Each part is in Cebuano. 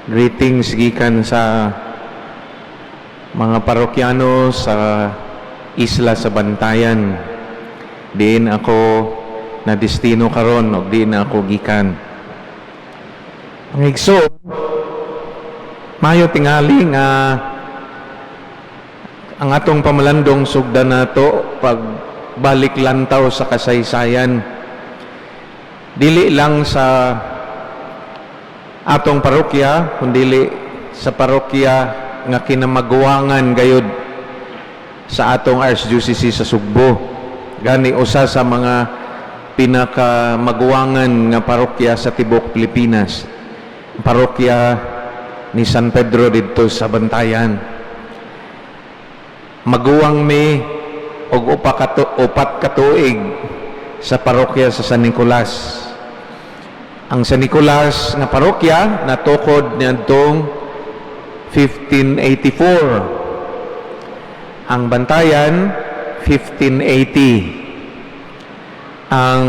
Greetings gikan sa mga parokyano sa isla sa Bantayan. Diin ako na destino karon og diin ako gikan. Ang igsoon, mayo tingali nga ang atong pamalandong sugdan nato pag balik lantaw sa kasaysayan. Dili lang sa atong parokya, kundili sa parokya nga kinamaguwangan gayud sa atong Archdiocese sa Sugbo. Gani usa sa mga pinakamaguwangan nga parokya sa tibuok Pilipinas. Parokya ni San Pedro didto sa Bantayan. Maguwang mi og 4 ka tuig sa parokya sa San Nicolas. Ang San Nicolas nga parokya natukod niadtong 1584. Ang Bantayan, 1580. Ang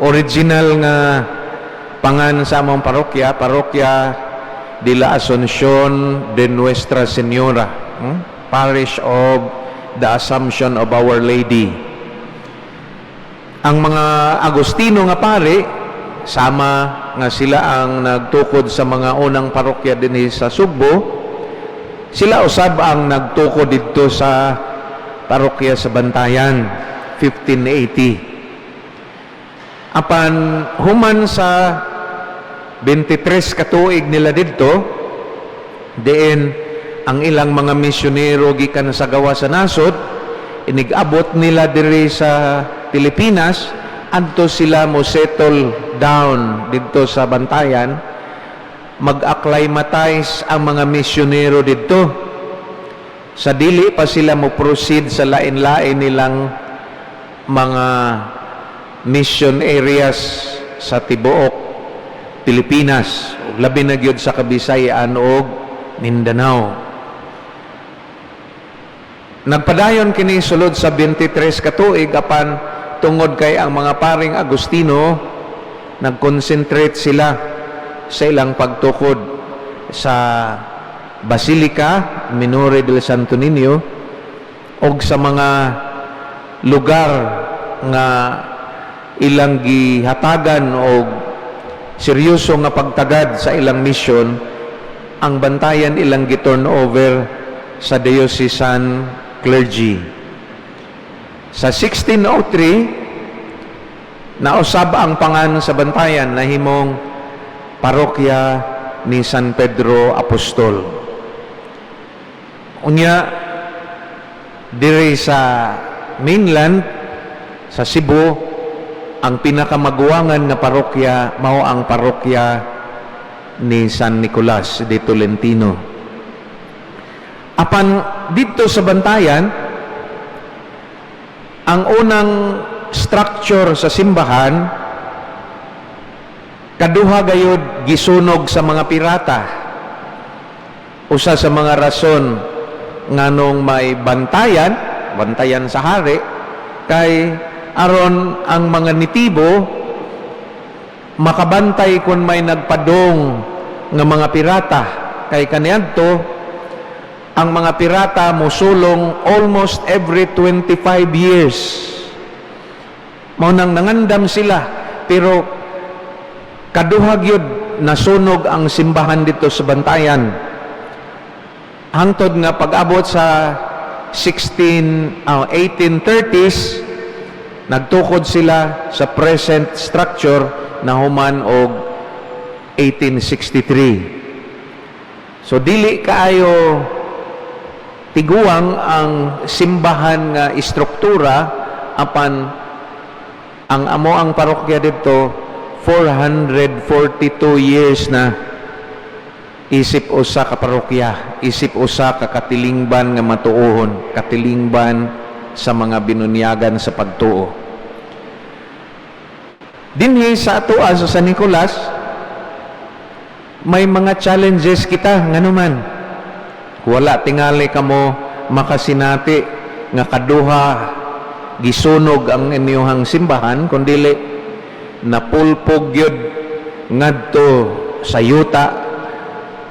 original nga pangan sa among parokya, Parokya de la Asuncion de Nuestra Señora, Parish of the Assumption of Our Lady. Ang mga Agustino nga pare, sama nga sila ang nagtukod sa mga unang parokya dinhi sa Sugbo, sila usab ang nagtukod didto sa parokya sa Bantayan, 1580. Apan human sa 23 katuig nila didto, diin ang ilang mga misyonero gikan sa gawa sa nasod, inig-abot nila diri sa Pilipinas, adto sila mo settle down didto sa Bantayan, mag-acclimatize ang mga misyonero didto. Sa dili pa sila mo proceed sa lain-lain nilang mga mission areas sa tibuok Pilipinas, ug labi na gyud sa Kabisayaan ug Mindanao. Nagpadayon kini sulod sa 23 ka tuig, apan tungod kay ang mga paring Agustino nag-concentrate sila sa ilang pagtukod sa Basilica Minore del Santo Niño og sa mga lugar nga ilang gihatagan og seryoso nga pagtagad sa ilang mission, ang Bantayan ilang gi-turn over sa diocesan clergy. Sa 1603, nausab ang pangan sa Bantayan, nahimong Parokya ni San Pedro Apostol. Unya, diri sa mainland, sa Cebu, ang pinakamaguwangan nga parokya mao ang Parokya ni San Nicolas de Tolentino. Apan dito sa Bantayan, ang unang structure sa simbahan kaduha gayud gisunog sa mga pirata. Usa sa mga rason nganong may bantayan, bantayan sa hari, kay aron ang mga nitibo makabantay kung may nagpadong nga mga pirata, kay kaniadto ang mga pirata mosulong almost every 25 years. Mao nang nangandam sila, pero kaduha gyud nasunog ang simbahan dito sa Bantayan. Hangtod nga pag-abot sa 16 1830s, nagtukod sila sa present structure na human og 1863. So dili kaayo tiguang ang simbahan nga istruktura, apan ang amo ang parokya didto 442 years na isip usa ka parokya, isip usa ka katilingban nga matuohon, katilingban sa mga binunyagan sa pagtuo. Dinhi sa atoa sa San Nicolas, may mga challenges kita nganuman. Wala tingali kamo makasinati nga kaduha gisunog ang inyuhang simbahan, kundili napulpog gyud ngadto sa yuta.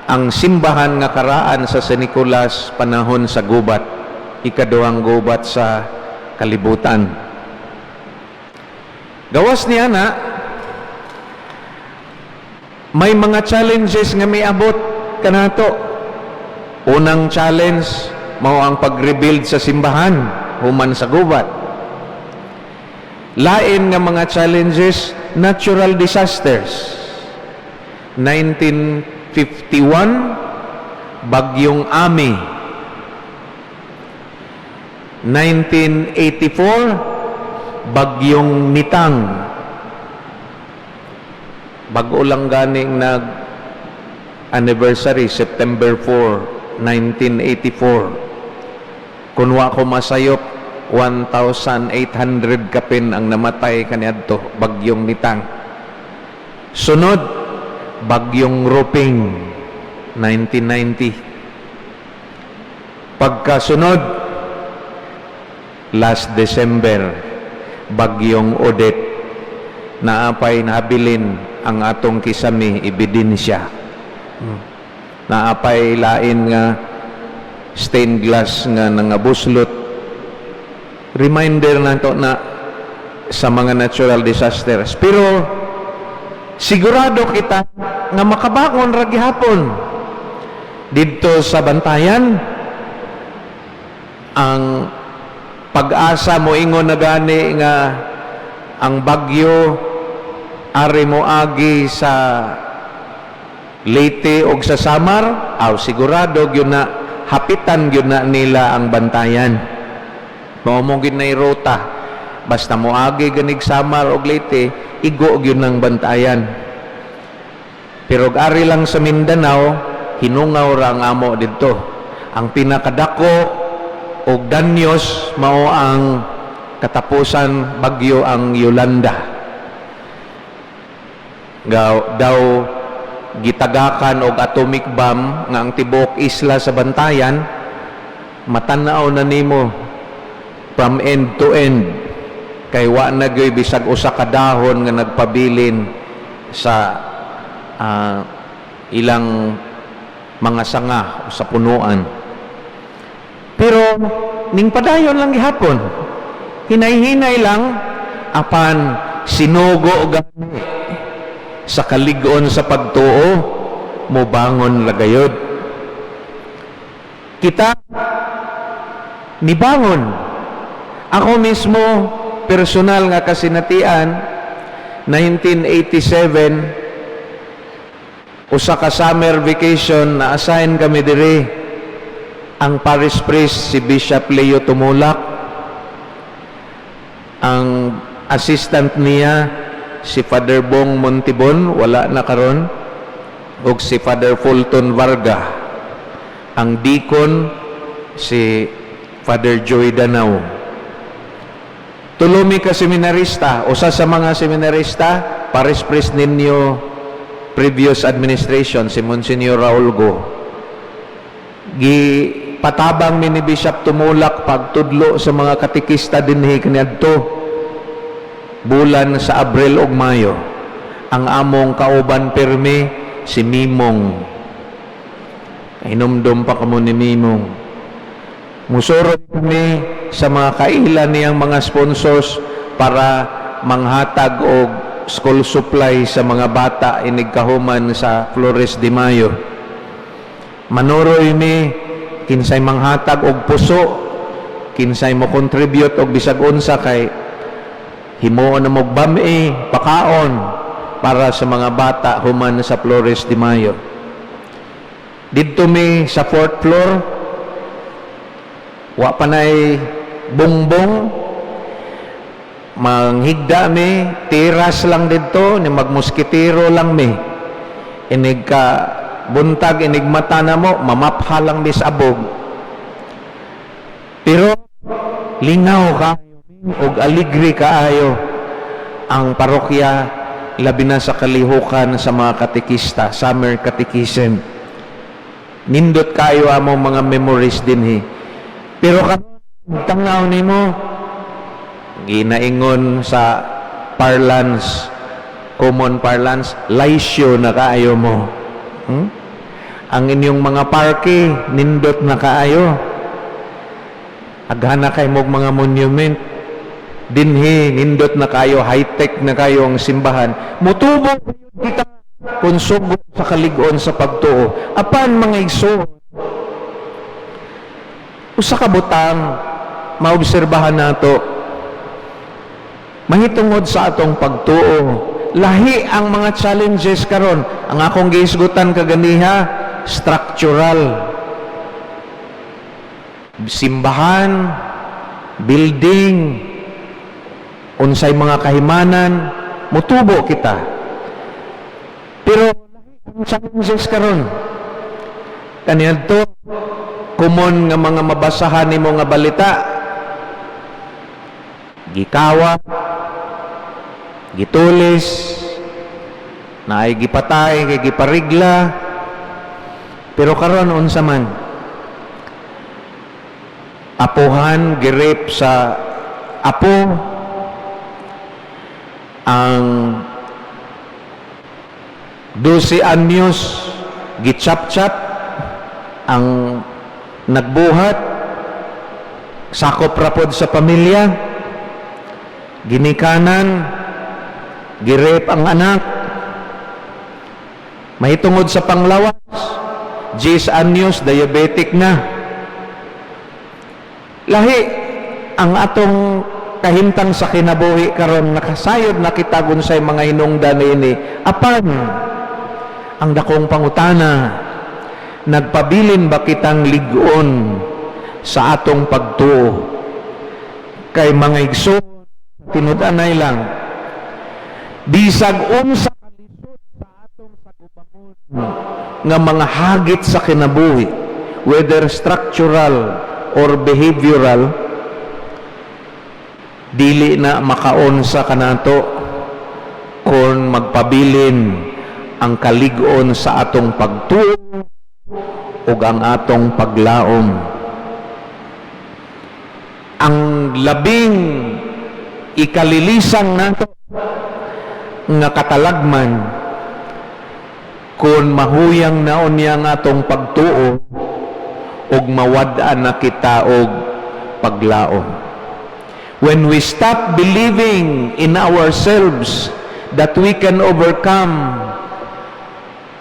Ang simbahan nga karaan sa San Nicolas panahon sa gubat, ikaduhang gubat sa kalibutan. Gawas niya na, may mga challenges nga miabot kanato. Unang challenge mao ang pag-rebuild sa simbahan human sa gubat. Lain nga mga challenges, natural disasters. 1951, Bagyong Ami. 1984, Bagyong Mitang. Bago lang ganing nag anniversary, September 4, 1984. Kung wa ko masayop, 1,800 kapin ang namatay kaniadto, Bagyong Mitang. Sunod, Bagyong Ruping, 1990. Pagkasunod, last December, Bagyong Odette, naapay nabilin ang atong kisami, ebidensya. Naapay lain nga stained glass nga nangabuslot. Reminder na to na sa mga natural disasters. Pero sigurado kita nga makabangon ra gihapon. Didto sa Bantayan, ang PAGASA moingon na gani nga ang bagyo ari mo agi sa Leyte og sa Samar, aw sigurado gyud na hapitan gyud na nila ang Bantayan. Mao mo gyud nay ruta. Basta moagi ganig Samar og Leyte, igo gyud ng Bantayan. Pero og ari lang sa Mindanao, hinungaw ra ang amo didto. Ang pinakadako og danyos mao ang katapusan bagyo, ang Yolanda. Gaw, daw gitagakan og atomic bomb nga ang tibuok isla sa Bantayan matanaw na nimo from end to end kay wa na gyoy bisag usa ka dahon nga nagpabilin sa ilang mga sanga o sa punuan. Pero ning padayon lang gihapon. Hinay-hinay lang apan sinugo gani sa kalig-on sa pagtuo, mobangon ra gayod. Kita nibangon. Ako mismo, personal nga kasinatian, 1987, usa ka summer vacation, na assign kami diri. Ang parish priest si Bishop Leo Tumulak, ang assistant niya si Father Bong Montibon, wala na karon, ug si Father Fulton Varga. Ang deacon si Father Joy Danao. Tulo mi ka seminarista. Usa sa mga seminarista, parish priest ninyo previous administration, si Monsignor Raul Go. Gi patabang mi ni Bishop Tumulak pagtudlo sa mga katekista dinhi kaniadto bulan sa Abril ug Mayo. Ang among kauban pirmi si Mimong. Hinumdum pa kamo ni Mimong. Musurot kami sa mga kaila niyang mga sponsors para manghatag og school supply sa mga bata inig kahuman sa Flores de Mayo. Manuroy mi kinsay manghatag og puso, kinsay mo contribute og bisag unsa kay himuon na mo bami pakaon para sa mga bata human sa Flores de Mayo. Didto mi sa fourth floor, wa pa nay bongbong, manghigda mi, tiras lang didto, ni magmoskitero lang mi. Inig ka buntag, inig mata na mo, mamapha lang mi sa abog. Pero lingaw ka og aligre kaayo ang parokya, labi na sa kalihukan sa mga katekista, summer catechism. Nindot kayo among mga memories dinhi. Pero tanaw nimo, ginaingon sa parlance, common parlance, laisyo na kaayo mo. Ang inyong mga parke nindot na kaayo. Aghana kay mog mga monument dinhi, nindot na kayo, high-tech na kayo ang simbahan. Mutubo kita kung sugo sa kalig-on sa pagtuo. Apan, mga igsoon, usa ka butang maobserbahan nato mahitungod sa atong pagtuo. Lahi ang mga challenges karon. Ang akong gihisgutan kaganiha, structural, simbahan, building, unsay mga kahimanan, mutubo kita. Pero ang challenges karon, kaniadto common nga mga mabasahan nimo nga balita, gikawat, gitulis, naay gipatay kay giparigla. Pero karon, unsa man? Apuhan, gi-rape sa apo. Ang 12 anyos, gichap-chap. Ang nagbuhat, sakop rapod sa pamilya. Ginikanan, gi-rape ang anak. Mahitungod sa panglawas, 10 anyos, diabetic na. Lahi ang atong kahimtang sa kinabuhi karon. Nakasayod na kita unsay mga hinungdan niini. Apan ang dakong pangutana, nagpabilin ba kitang lig-on sa atong pagtuo? Kay, mga igsoon, tinud-anay lang, bisag unsa kalisod sa atong sagubangon nga mga hagit sa kinabuhi, whether structural or behavioral, dili na makaunsa kanato kung magpabilin ang kalig-on sa atong pagtuo ug ang atong paglaom. Ang labing ikalilisang nato nga katalagman, kung mahuyang na unya ang atong pagtuo ug mawad-an na kita og paglaom. When we stop believing in ourselves that we can overcome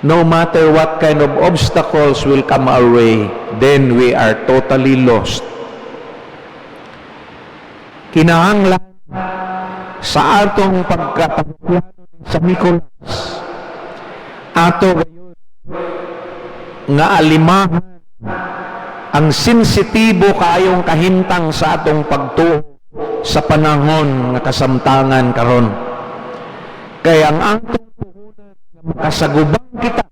no matter what kind of obstacles will come our way, then we are totally lost. Kinahanglan sa atong pagkaparokyanon sa Nicolas, ato nga alimahan ang sensitibo kaayong kahimtang sa atong pagtuo sa panahon nga kasamtangan karon. Kay ang atong puhunan nga makasagubang kita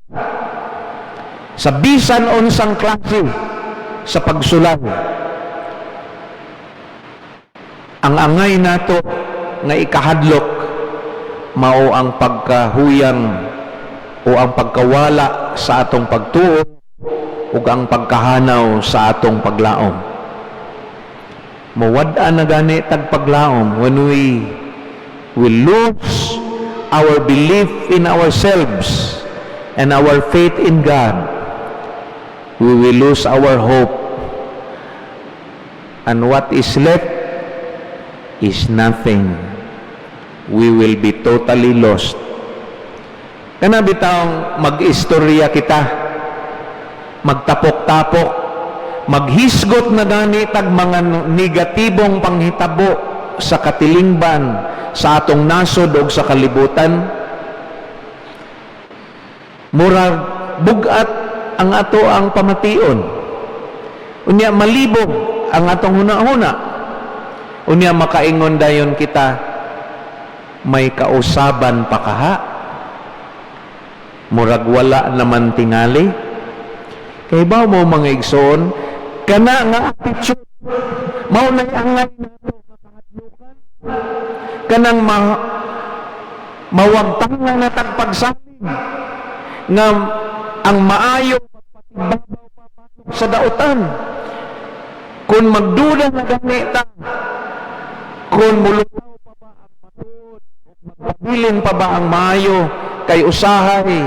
sa bisan unsang klase sa pagsulay, ang angay nato nga ikahadlok mao ang pagkahuyang o ang pagkawala sa atong pagtuo ug ang pagkahanaw sa atong paglaom. Mawad-an na gani tag paglaom when we will lose our belief in ourselves and our faith in God. We will lose our hope, and what is left is nothing. We will be totally lost. Kana bitawng mag-istorya kita, magtapok-tapok, maghisgot na gani tag mga negatibong panghitabo sa katilingban, sa atong nasod og sa kalibutan, murag bugat ang ato ang pamation. Unya malibog ang atong huna-huna. Unya makaingon dayon kita, "May kausaban pa kaha? Murag wala naman tingali." Kay ba mo, mga igsoon, kana nga attitude mao na angay nato nga kahadlukan, kanang mawagtangan na tag pagsalig nga ang maayo magpatigbabaw pa sa dautan. Kung magduda na gani ta kung mulutaw pa ba ang matuod, magpabilin pa ba ang maayo, kay usahay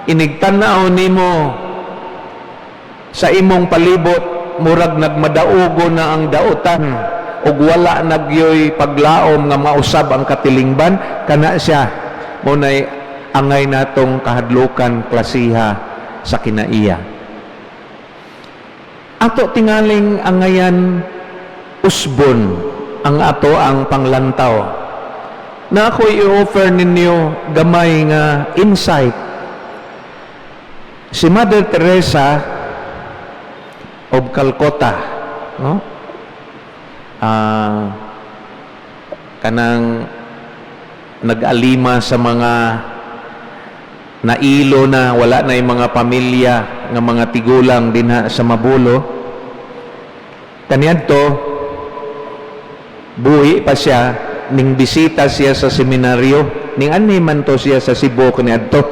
inigtan-aw nimo Sa imong palibot, murag nagmadaugo na ang dautan ug wala na gyoy paglaom nga mausab ang katilingban, kana siya mao nay angay natong kahadlukan, klasiha sa kinaiya. Ato tingaling angayan usbon ang ato ang panglantaw. Na ako i-offer ninyo gamay nga insight. Si Mother Teresa of Calcutta, no? Kanang nag-alima sa mga nailo na wala na yung mga pamilya nga mga tigulang dinha sa Mabolo. Kaniadto buhi pa siya, ning bisita siya sa seminaryo, ning anhi man to siya sa Cebu kaniadto.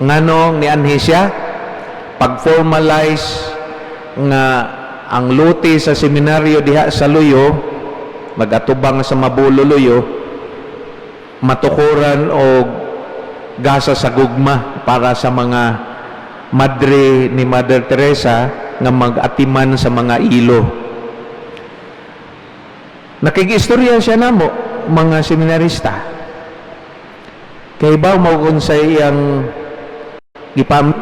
Nganong nianhi siya? Pag-formalize nga ang lote sa seminaryo diha sa Luyo, magatubang sa Mabolo Luyo, matukuran og gasa sa gugma para sa mga madre ni Mother Teresa nga mag-atiman sa mga ilo. Nakigistorya siya namo mga seminarista. Kay ba mo kung sa iyang gipam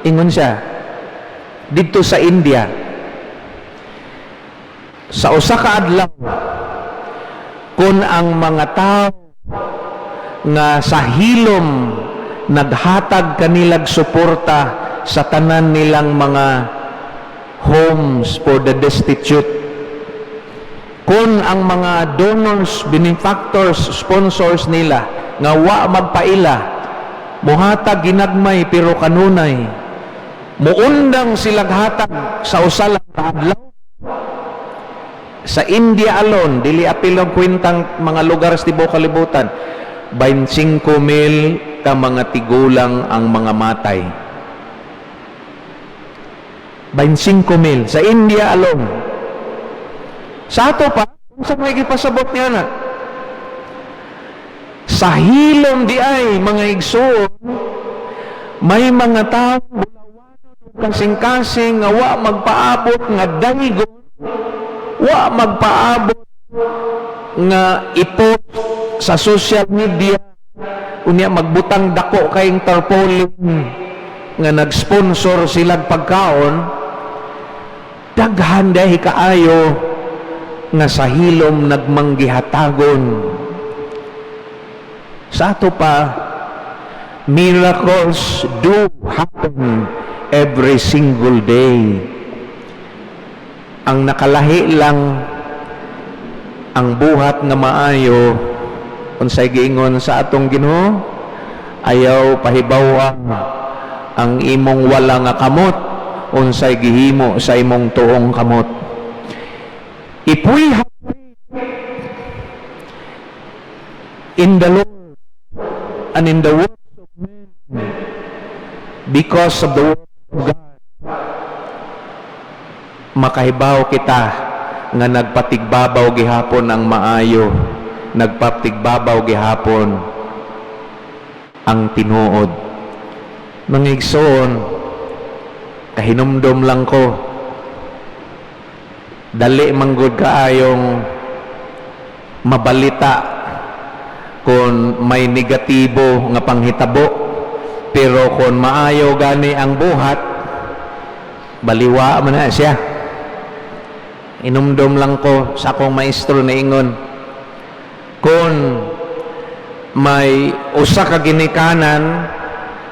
ingon siya didto sa India, sa usa ka adlaw, kung ang mga tao nga sa hilom naghatag kanilag suporta sa tanan nilang mga homes for the destitute, kung ang mga donors, benefactors, sponsors nila nga wa magpaila, muhatag ginagmay pero kanunay muundang silag hatag sa usa lang ka adlaw sa India alone, dili apil ang kwentang mga lugar sa tibuok kalibutan, 25 mil ka mga tigulang ang mga matay. 25 mil sa India alone. Sa ato pa, sa may gipasabot niya na sa hilom di ay, mga igsoon, may mga tao kasing-kasing nga wa magpaabot nga daygon, wa magpaabot nga i-post sa social media, unya magbutang dako kayong tarpaulin nga nag-sponsor silag pagkaon. Daghan dahil kaayo nga sa hilom nagmanggihatagon. Sa ato pa, miracles do happen every single day. Ang nakalahi lang ang buhat nga maayo. Unsay giingon sa atong Ginoo? Ayaw pahibaw ang imong wala nga kamot unsay gihimo sa imong tuong kamot. If we have faith in the Lord and in the works of men because of the work of God, makahibaw kita nga nagpatigbabaw gihapon ang maayo, nagpatigbabaw gihapon ang tinuod. Mga igsoon, kahinumdom lang ko, dali manggod kaayong mabalita kung may negatibo nga panghitabo, pero kung maayo gani ang buhat, baliwa man na siya. Inumdum lang ko sa akong maestro na ingon, kung may usa ka ginikanan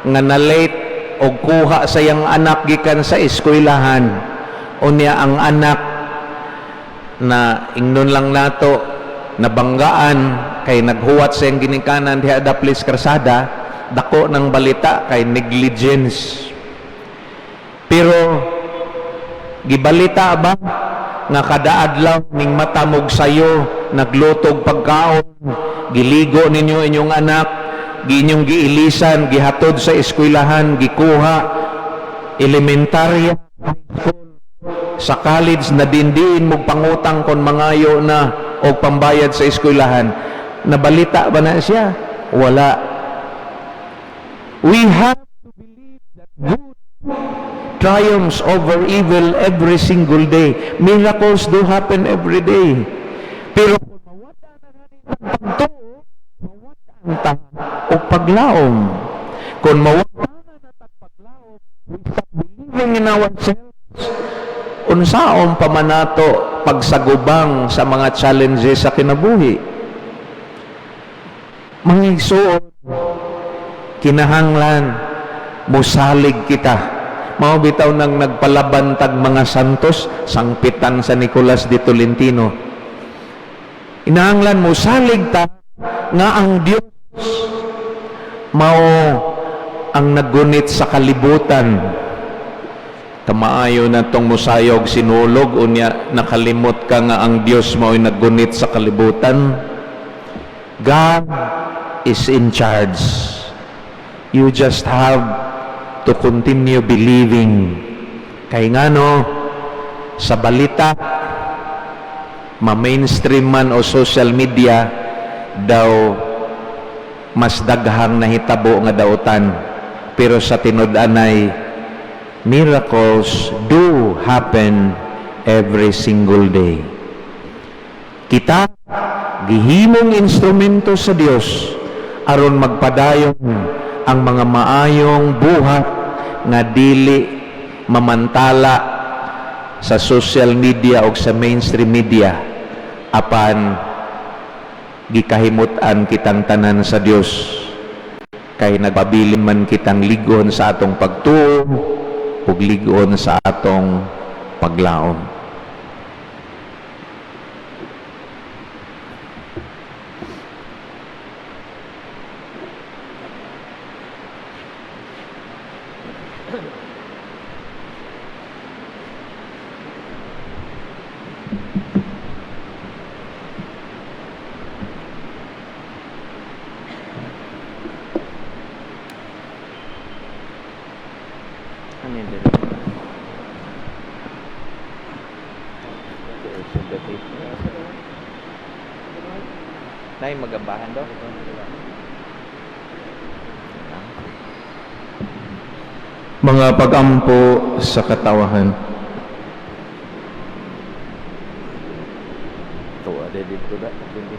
nga na-late og kuha sa iyang anak gikan sa eskwelahan, unya ang anak na, ingnon lang nato, nabanggaan kay naghuwat sa iyang ginikanan diha daplis karsada, dako ng balita kay negligence. Pero gibalita ba nga kada adlaw ning matamog sayo, naglutog pagkaon, giligo ninyo inyong anak, giinyong giilisan, gihatod sa eskwelahan, gikuha, elementarya, high school, sa college, na dindiin mo pangutang kon mangayo na og pambayad sa eskwelahan? Nabalita ba na siya? Wala. We have to believe that good triumphs over evil every single day. Miracles do happen every day. Pero kung mawad-an na pagtuo, mawad-an ta og paglaom. Kung mawad-an na tag paglaom, we stop believing in ourselves. Unsaon pa man nato pagsagubang sa mga challenges sa kinabuhi? Mga igsoon, kinahanglan musalig kita. Mao bitaw nang nagpalaban tag mga santos, sangpitan sa Nicolas de Tolentino. Kinahanglan musalig ta nga ang Dios mao ang naggunit sa kalibutan. Kamaayo na tong musayog sinulog, unya nakalimot ka nga ang Dios mao'y naggunit sa kalibutan. God is in charge. You just have to continue believing. Kay ngano, sa balita, ma-mainstream man o social media, daw mas daghang nahitabo nga dautan. Pero sa tinud-anay, miracles do happen every single day. Kita gihimong instrumento sa Dios aron magpadayon ang mga maayong buhat nga dili mamantala sa social media o sa mainstream media, apan gikahimut-an kitang tanan sa Dios kay nagpabilin man kitang ligon sa atong pagtuo ug ligon sa atong paglaom. Ano yun dito? Sympathy. Nay, magambahan daw. Mga pag-ampo sa katawahan. Tuwa dito da. Hindi.